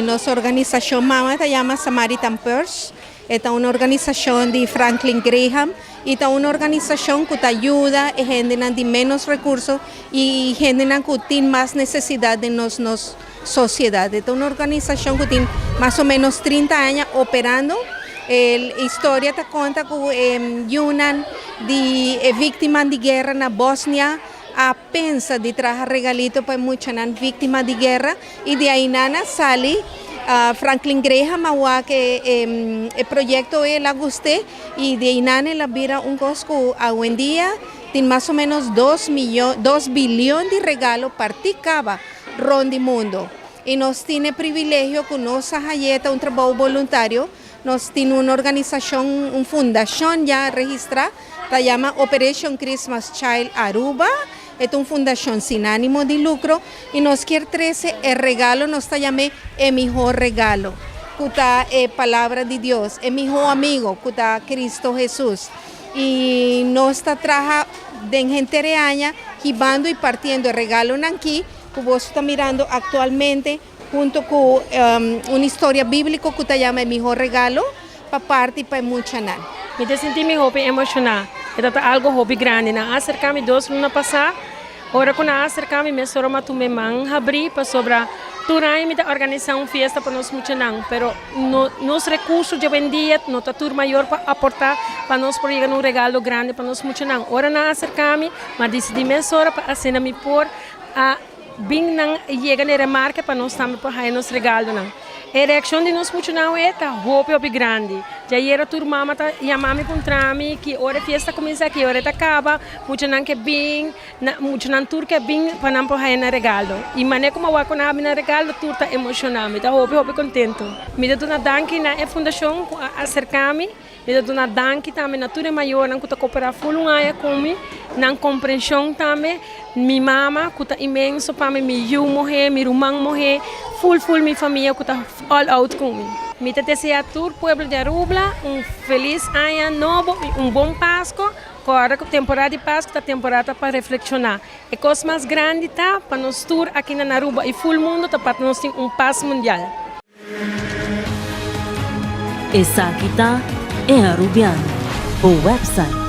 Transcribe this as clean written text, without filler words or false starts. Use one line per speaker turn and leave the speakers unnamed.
Nos organisashon mama ta yama Samaritan Purse. E ta un organisashon di Franklin Graham i ta un organisashon ku ta yuda e hendenan di ménos rekurso i hendenan ku tin mas nesesidat den nos nos sosiedat. E ta un organisashon ku tin mas o ménos 30 aña operando. E historia ta konta ku e yunan di e víktimanan di guera na Bosnia a pensa di traha regalito pa e muchanan víktima di guera i di ainan a sali Franklin Graham a wak e proyekto ei, el a gust'é i di einan el a bira un kos ku awendia tin mas o ménos dos miyon, dos bilion di regalo partí kaba rònt di mundu. I nos tin e privilegio ku nos a hañ'é ta un trabou boluntario. Nos tin un organisashon, un fundashon ya registrá, ta yama Operation Christmas Child Aruba. E ta un fundashon sin ánimo di lukro i nos kier trese e regalo, nos ta yam'é e mihó regalo, ku ta e Palabra di Dios, e mihó amigo, ku ta Kristu Hesus. I nos ta traha den henter e aña hibando i partiendo e regalonan ki ku boso ta mirando aktualmente. Hunto ku un historia bíbliko ku ta yama E Mihó Regalo pa parti pa e muchanan.
Mi ta sinti mi hopi emoshoná. E ta ta algo hopi grandi. Nan a aserká mi dos luna pasá. Ora ku nan a aserká mi mesora mi a tuma e man habrí pasobra tur aña mi ta organisá un fiesta pa nos muchanan. Pero no nos rekurso djawendia no ta tur mayor pa aportá pa nos por yega na un regalo grandi pa nos muchanan. Ora nan a aserká mi, mi a disidí mesora pa asina mi por a. Bin nan yega na e remarke pa nos tambe por haya nos regalonan. E reakshon di nos muchanan e ta hopi hopi grandi. Djayera tur mama ta yama mi puntra mi ki ora e fiesta kuminsá, ki ora e ta kaba. Muchanan ke bin, muchanan tur ke bin pa nan por haya nan regalo. I manera ku mi a wak ku nan habi nan regalo tur ta emoshoná. Mi ta hopi hopi kontentu. Mi ta duna danki na e fundashon ku a aserká mi. Mi ta duna danki tambe na tur e mayornan ku ta koperá ful un aña ku mi, nan komprenshon tambe, mi mama ku ta inmenso pa mi, mi yu muhé, mi ruman muhé, ful ful mi famia ku ta all out ku mi. Mi ta deseá tur pueblo di Aruba un felis aña nobo i un bon Pasko. Kòrda ku temporada di Pasko ta temporada pa reflekshoná. E kos mas grandi ta pa nos tur aki na Aruba i ful mundu ta pa nos tin un pas mundial.
Esaki ta E Arubiano, bo website.